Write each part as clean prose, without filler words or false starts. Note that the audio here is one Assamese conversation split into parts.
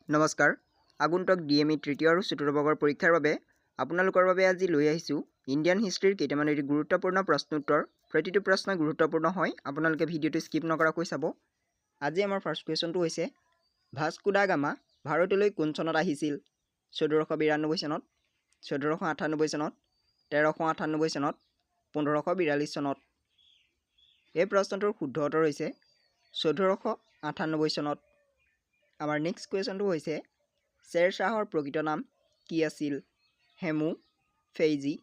নমস্কাৰ। আগন্তুক ডিএমই তৃতীয় আৰু চতুৰ্থ বৰ্গৰ পৰীক্ষাৰ বাবে আপোনালোকৰ বাবে আজি লৈ আহিছোঁ ইণ্ডিয়ান হিষ্ট্ৰীৰ কেইটামান অতি গুৰুত্বপূৰ্ণ প্ৰশ্নোত্তৰ। প্ৰতিটো প্ৰশ্ন গুৰুত্বপূৰ্ণ হয়, আপোনালোকে ভিডিঅ'টো স্কিপ নকৰাকৈ চাব। আজি আমাৰ ফাৰ্ষ্ট কুৱেশ্যনটো হৈছে, ভাস্কো দা গামা ভাৰতলৈ কোন চনত আহিছিল? 1492 চনত, 1498 চনত, 1398 চনত, 1542 চনত। এই প্ৰশ্নটোৰ শুদ্ধ উত্তৰ হৈছে 1498 চনত। আমাৰ নেক্সট কুৱেশ্যনটো হৈছে, শ্বেৰ শ্বাহৰ প্ৰকৃত নাম কি আছিল? হেমু, ফেইজি,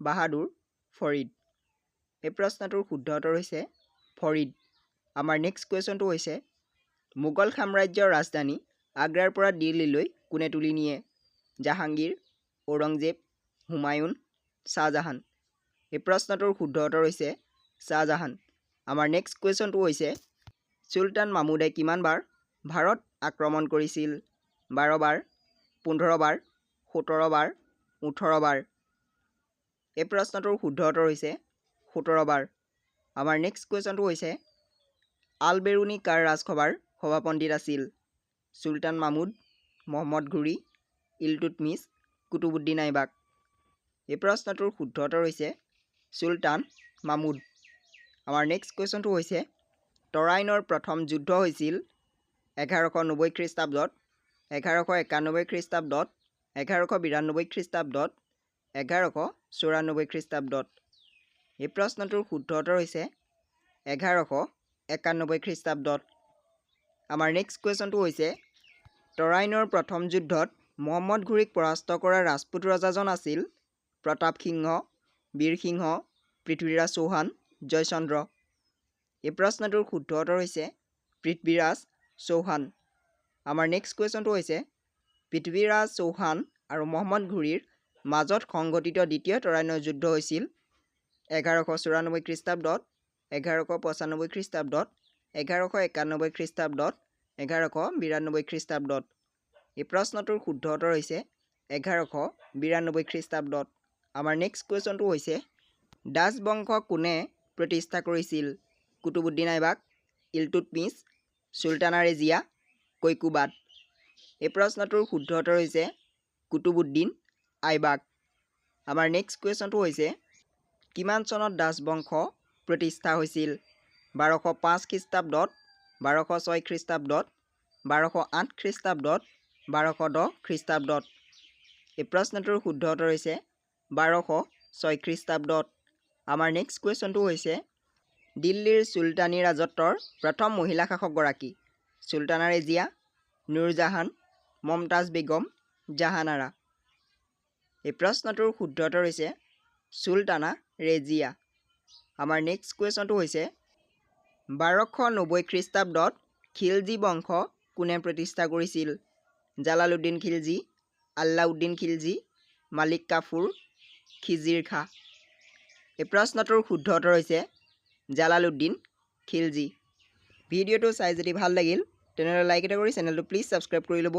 বাহাদুৰ, ফৰিদ। এই প্ৰশ্নটোৰ শুদ্ধ উত্তৰ হৈছে ফৰিদ। আমাৰ নেক্সট কুৱেশ্যনটো হৈছে, মোগল সাম্ৰাজ্যৰ ৰাজধানী আগ্ৰাৰ পৰা দিল্লীলৈ কোনে তুলি নিয়ে? জাহাংগীৰ, ঔৰংজেব, হুমায়ুন, শ্বাহজাহান। এই প্ৰশ্নটোৰ শুদ্ধ উত্তৰ হৈছে শ্বাহজাহান। আমাৰ নেক্সট কুৱেশ্যনটো হৈছে, চুলতান মামুদে কিমানবাৰ ভাৰত আক্ৰমণ কৰিছিল? 12 বাৰ, 15 বাৰ, 17 বাৰ, 18 বাৰ। এই প্ৰশ্নটোৰ শুদ্ধ উত্তৰ হৈছে 17 বাৰ। আমাৰ নেক্সট কুৱেশ্যনটো হৈছে, আল বেৰুণী কাৰ ৰাজসভাৰ সভাপণ্ডিত আছিল? চুলতান মামুদ, মহম্মদ ঘুৰি, ইলটুটমিছ, কুতুবুদ্দিন আইবাক। এই প্ৰশ্নটোৰ শুদ্ধ উত্তৰ হৈছে চুলতান মামুদ। আমাৰ নেক্সট কুৱেশ্যনটো হৈছে, তৰাইনৰ প্ৰথম যুদ্ধ হৈছিল 1190 খ্ৰীষ্টাব্দত, 1191 খ্ৰীষ্টাব্দত, 1192 খ্ৰীষ্টাব্দত, 1194 খ্ৰীষ্টাব্দত। এই প্ৰশ্নটোৰ শুদ্ধ উত্তৰ হৈছে 1191 খ্ৰীষ্টাব্দত। আমাৰ নেক্সট কুৱেশ্যনটো হৈছে, তৰাইনৰ প্ৰথম যুদ্ধত মহম্মদ ঘুৰীক পৰাস্ত কৰা ৰাজপুত ৰজাজন আছিল? প্ৰতাপ সিংহ, বীৰসিংহ, পৃথ্বীৰাজ চৌহান, জয়চন্দ্ৰ। এই প্ৰশ্নটোৰ শুদ্ধ উত্তৰ হৈছে পৃথ্বীৰাজ চৌহান। আমাৰ নেক্সট কুৱেশ্যনটো হৈছে, পৃথ্বীৰাজ চৌহান আৰু মহম্মদ ঘুৰীৰ মাজত সংঘটিত দ্বিতীয় তৰাইনৰ যুদ্ধ হৈছিল 1194 খ্ৰীষ্টাব্দত, 1195 খ্ৰীষ্টাব্দত, 1191 খ্ৰীষ্টাব্দত, 1192 খ্ৰীষ্টাব্দত। এই প্ৰশ্নটোৰ শুদ্ধ উত্তৰ হৈছে 1192 খ্ৰীষ্টাব্দত। আমাৰ নেক্সট কুৱেশ্যনটো হৈছে, দাস বংশ কোনে প্ৰতিষ্ঠা কৰিছিল? কুতুবুদ্দিন আইবাক, ইলটুটমিছ, চুলতানা ৰেজিয়া, কৈকুবাদ। এই প্ৰশ্নটোৰ শুদ্ধ উত্তৰ হৈছে কুতুবুদ্দিন আইবাক। আমাৰ নেক্সট কুৱেশ্যনটো হৈছে, কিমান চনত দাস বংশ প্ৰতিষ্ঠা হৈছিল? 1205 খ্ৰীষ্টাব্দত, 1206 খ্ৰীষ্টাব্দত, 1208 খ্ৰীষ্টাব্দত, 1210 খ্ৰীষ্টাব্দত। এই প্ৰশ্নটোৰ শুদ্ধ উত্তৰ হৈছে 1206 খ্ৰীষ্টাব্দত। আমাৰ নেক্সট কুৱেশ্যনটো হৈছে, দিল্লীৰ চুলতানী ৰাজত্বৰ প্ৰথম মহিলা শাসকগৰাকী? চুলতানা ৰেজিয়া, নুৰজাহান, মমতাজ বেগম, জাহানাৰা। এই প্ৰশ্নটোৰ শুদ্ধ উত্তৰ হৈছে চুলতানা ৰেজিয়া। আমাৰ নেক্সট কুৱেশ্যনটো হৈছে, 1290 খ্ৰীষ্টাব্দত খিলজী বংশ কোনে প্ৰতিষ্ঠা কৰিছিল? জালালুদ্দিন খিলজী, আল্লাউদ্দিন খিলজী, মালিক কাফুৰ, খিজিৰ খাঁ। এই প্ৰশ্নটোৰ শুদ্ধ উত্তৰ হৈছে জালালুদ্দিন খিলজী। ভিডিঅ'টো চাই যদি ভাল লাগিল, তেনেহ'লে লাইক এটা কৰি চেনেলটো প্লিজ ছাবস্ক্ৰাইব কৰি ল'ব।